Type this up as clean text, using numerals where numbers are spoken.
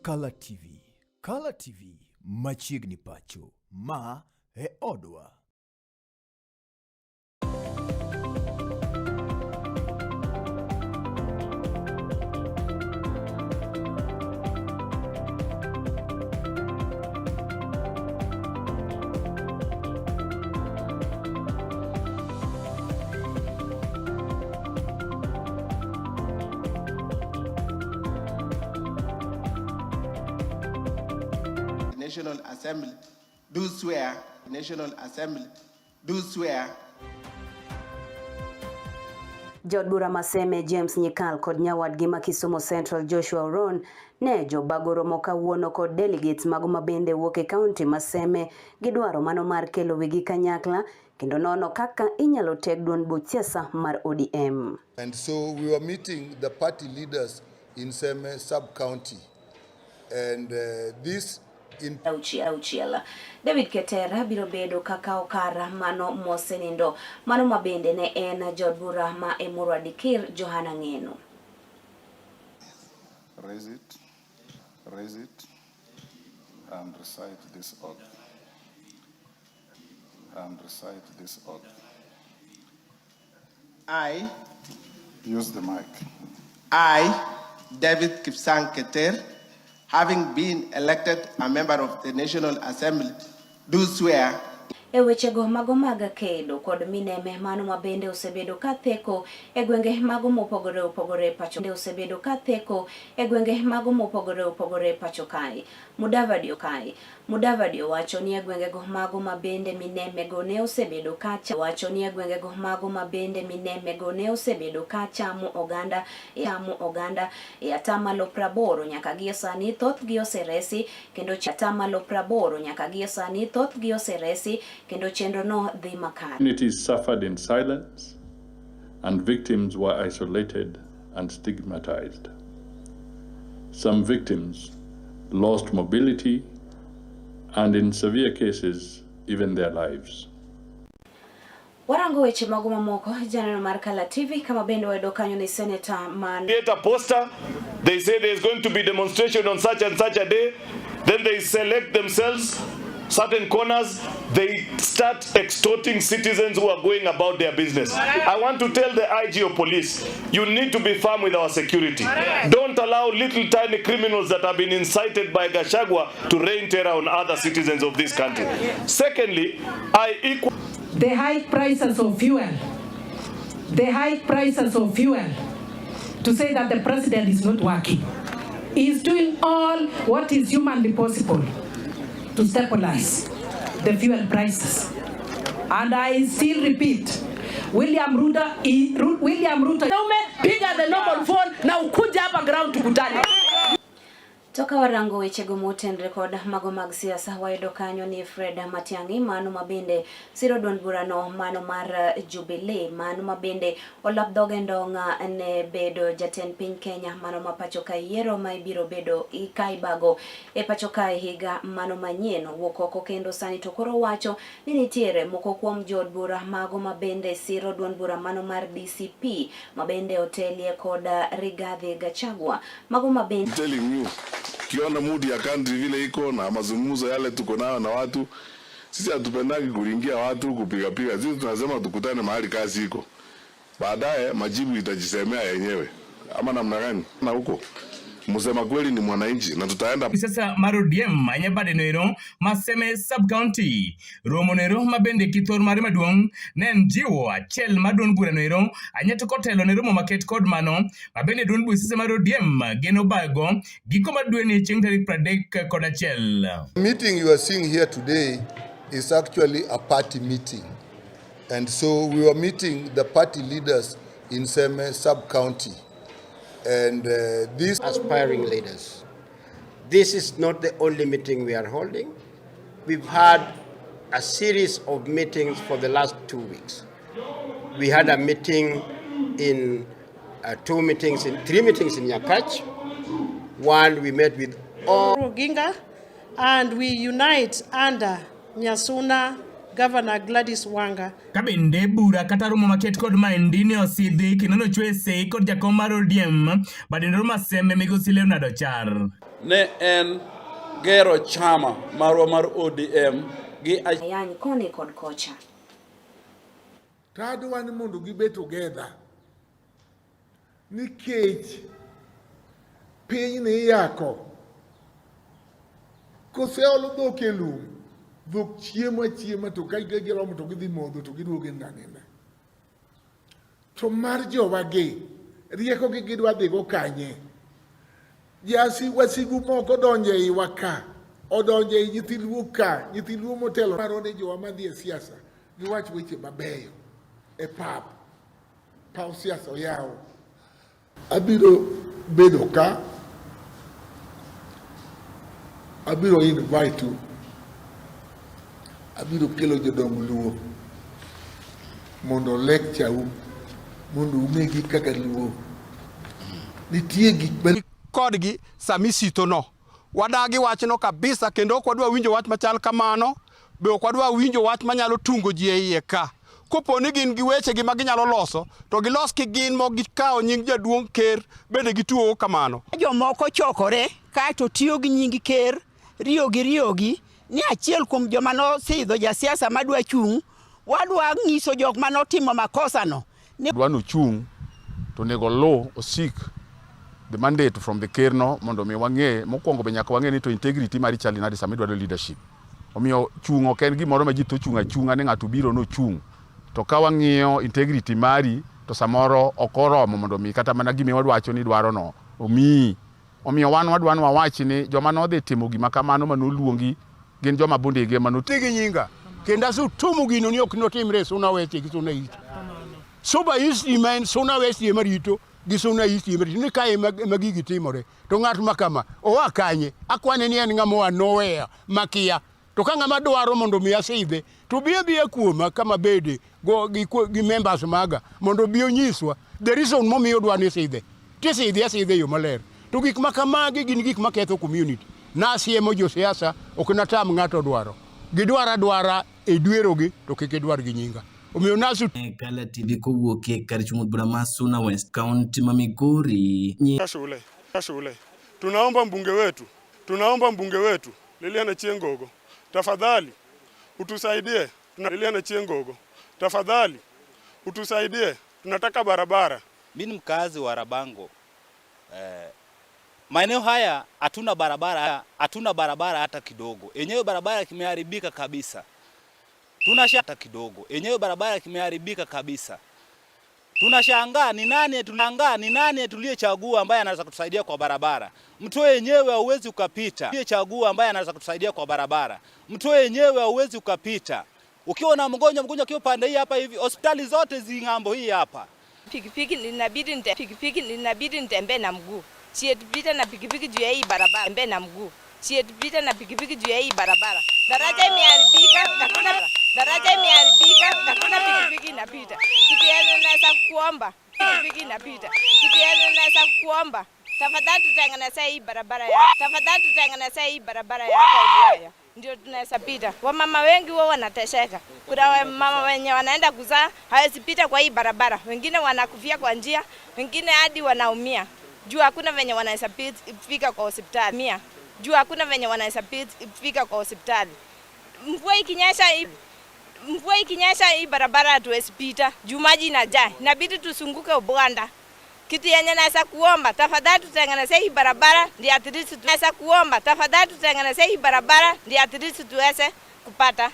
Kala TV, Kala TV machiegni pacho, ma e odwa. National Assembly do swear, National Assembly do swear. Jaod bura ma Seme James Nyikal kod nyawadgi ma Kisumu Central Joshua Oron ne jobago romo kawuono kod delegates mago ma bende wuok e kaunti ma Seme gi dwaro mano mar kelo wigi kanyakla kendo nono kaka inyalo teg duond buch siasa mar ODM. And so we were meeting the party leaders in Seme sub-county. And this in auchiel. David Keter biro bedo kaka okar mano mosenindo, mano ma bende ne en jaod bura ma Emurua Dikir Johana Ng'eno. Raise it, raise it, and recite this oath. And recite this oath. I Use the mic. I, David Kipsang Keter, having been elected a member of the National Assembly, do swear E wechego mago mag kedo kod mineme mano ma bende osebedo ka theko e gwenge mago mopogore opogore pacho osebedo ka theko e gwenge mago mopogore opogore pacho kae. Mudavadi okae. Mudavadi owacho ni e gwengego mago ma bende minemego ne osebedo ka wacho ni e gwengego mago ma bende minemego ne osebedo ka chamo oganda chamo oganda e atamalo 80 nyaka gie sani thothgi oseresi kendo atamalo 80 nyaka gie sani thothgi oseresi kendo chenrono dhi makare. Communities suffered in silence and victims were isolated and stigmatized. Some victims lost mobility and in severe cases, even their lives. Warango weche mago mamoko janeno mar Kala TV kama bende wayudo kanyo ni seneta man create a poster. They say there's going to be demonstration on such and such a day. Then they select themselves certain corners. They start extorting citizens who are going about their business. I want to tell the IG of police, you need to be firm with our security. Don't allow little tiny criminals that have been incited by Gachagua to rain terror on other citizens of this country. Secondly, I equal the high prices of fuel, the high prices of fuel, to say that the president is not working. He is doing all what is humanly possible to stabilize the fuel prices. And I still repeat, William Ruto, William Ruto. Piga the normal phone na ukuja hapa ground tukutane. To ka warango wechego motenre kod mago mag siasa wayudo kanyo ni Fred Matiang'i mano ma bende siro duond burano mano mar Jubilee mano ma bende olap dhoge ndong' ne bedo jatend piny Kenya mano ma pacho ka yiero ma ibiro bedo ka ibago e pacho ka higa mano manyien wuok oko kendo sani to koro wacho ni nitiere moko kuom jood bura mago ma bende siro duond bura mano mar DCP ma bende otelie kod Rigathi Gachagua mago ma bende telling you, ukiona mood ya country vile iko na mazungumzo yale tuko nayo na watu, sisi hatupendagi kuringia watu kupiga piga. Sisi tunasema tukutane mahali kazi iko, baadaye majibu itajisemea yenyewe, ama namna gani? Na huko msema kweli ni mwananchi na tutaenda Siasa mar ODM anya bade noero ma Seme sub-county. Romo noero ma bende kithor mare maduong' ne en jiwo achiel mar duond bura noero anya to kotelo ne romo maket kod mano ma bende duond buch siasa mar ODM geno bago giko mar dweni chieng' tarik 31. The meeting you are seeing here today is actually a party meeting. And so we were meeting the party leaders in Seme sub-county. And this aspiring leaders. This is not the only meeting we are holding. We've had a series of meetings for the last 2 weeks. We had a meeting in two meetings, in three meetings in Nyakach. One, we met with all Oginga, and we unite under Nyasuna Governor Gladys Wanga. Ka bende bura kata romo maket kod maendi ne osidhi kendo nochwe sei kod jakom mar ODM badendro ma Seme migosi Leonard Ochar. Ne en gero chama marwa mar ODM gi Ayany koni kod kocha. To adwa ni mondo gibed together nikech piny ni iyako koseolo dhok e lum dhok chiemo achiema to ka giromo to gidhi modho to giduogo e nindo to mar jowagi rieko gi gidwa dhigo kanye jasi wasigu moko donjo e iwa ka odonjo ei nyithi luo ka nyithi luo motelo paro ni jowa madhi e siasa giwach weche mabeyo e pap paw siasa oyaw abiro bedo ka abiro invite u abiro kelo jodong luo mondo lecture u mondo ung'egi kaka luo nitie gik ma kodgi sama isithono. Wadagi wachno kabisa kendo ok wadwa winjo wach machal kamano, be ok wadwa winjo wach manyalo tungo ji e iye ka. Kopo ni gin gi wechegi ma ginyalo loso, to gilos ki gin mok gikawo nying jaduong' ker bende gituogo kamano. Jomoko chokore kaeto tiyo gi nying ker riyogi riyogi ni achiel kuom joma nosidho jasiasa madwa chung' wadwa nyiso jok ma notimo makosano ni Dwa nochung' to onego oluw osik the mandate from the ker no mondo mi wang'e mokwongo be nyaka wang'e ni to integrity mari chali nade sama idwaro leadership. Omiyo chung' ok en gimoro ma ji tho chung' achung'a ni ng'ato biro nochung'. To ka wang'iyo integrity mari to samoro ok oromo mondo mi kata mana gima iwacho ni idwaro no omiyi. Omiyo wan wadwa ni wawach ni joma nodhi timo gima kamano manoluongi gin joma bundigi ema Ti gi nyinga kendo asetumo gino ni ok notimre e Suna West gi Suna East. Suba East ema en Suna West ema rito gi Suna East ema rito ni kae ema ema gigi timore. To ng'at ma kama oa kanye? Akwane ni en ng'ama oa nowhere makia. To ka ng'ama dwaro mondo mi asidhe to bi abiya kuoma kama bede go, gi, gi members maga mondo obi onyiswa the reason momiyo odwa ni sidhe. Tisidhe asidhe e yo maler. To gik ma kamagi gin gik maketho community. Nasiemo josiasa ok natam ng'ato dwaro. Gidwar adwara e dwerogi to kik idwar gi nyinga. Omiyo nasu Kala TV kowuok e kar chung' od bura ma Suna West, kaunti ma Migori. Shule, shule. Tunaomba mbunge wetu, tunaomba mbunge wetu Lilian Achieng' Gogo, tafadhali utusaidie. Lilian Achieng' Gogo, tafadhali utusaidie, tunataka barabara. Mimi ni mkazi wa Rabango. Maeneo haya hatuna barabara, hatuna barabara hata kidogo. Enyewe barabara kimeharibika kabisa. Tunashangaa kidogo. Enyewe barabara kimeharibika kabisa. Tunashangaa ni nani, tunashangaa ni nani tuliyechagua ambaye anaweza kutusaidia kwa barabara. Mtu wenyewe hauwezi ukapita. Tuliyechagua ambaye anaweza kutusaidia kwa barabara. Mtu wenyewe hauwezi ukapita. Ukiwa na mgonjwa, mgonjwa akiwa pande hii hapa hivi, hospitali zote zing'ambo hii hapa. Pikipiki inabidi nite, pikipiki inabidi nitembee na mguu. Sietupita na pikipiki juu ya hii barabara, tembee na mguu. Sietupita na pikipiki juu ya hii barabara. Daraja imeharibika, hakuna daraja imeharibika, hakuna pikipiki inapita. Kitu yenye naweza kuomba, pikipiki inapita. Kitu yenye naweza kuomba, tafadhali tutengeneze hii barabara ya. Tafadhali tutengeneze hii barabara ya hapa Ulaya. Ndio tunaweza pita. Wamama wengi wao wanateseka. Kuna wamama wenye wanaenda kuzaa hawezi pita kwa hii barabara. Wengine wanakufia kwa njia, wengine hadi wanaumia. Juu hakuna venye wanaweza fika kwa hospitali. Mia. Juu hakuna venye wanaweza fika kwa hospitali. Mvua ikinyesha hii, mvua ikinyesha hii barabara hatuwezi pita. Juu maji inajaa. Inabidi tusunguke Uganda. Kitu yenye naweza kuomba, tafadhali tutengeneze hii barabara ndio at least tunaweza kuomba, tafadhali tutengeneze hii barabara ndio at least tuweze kupata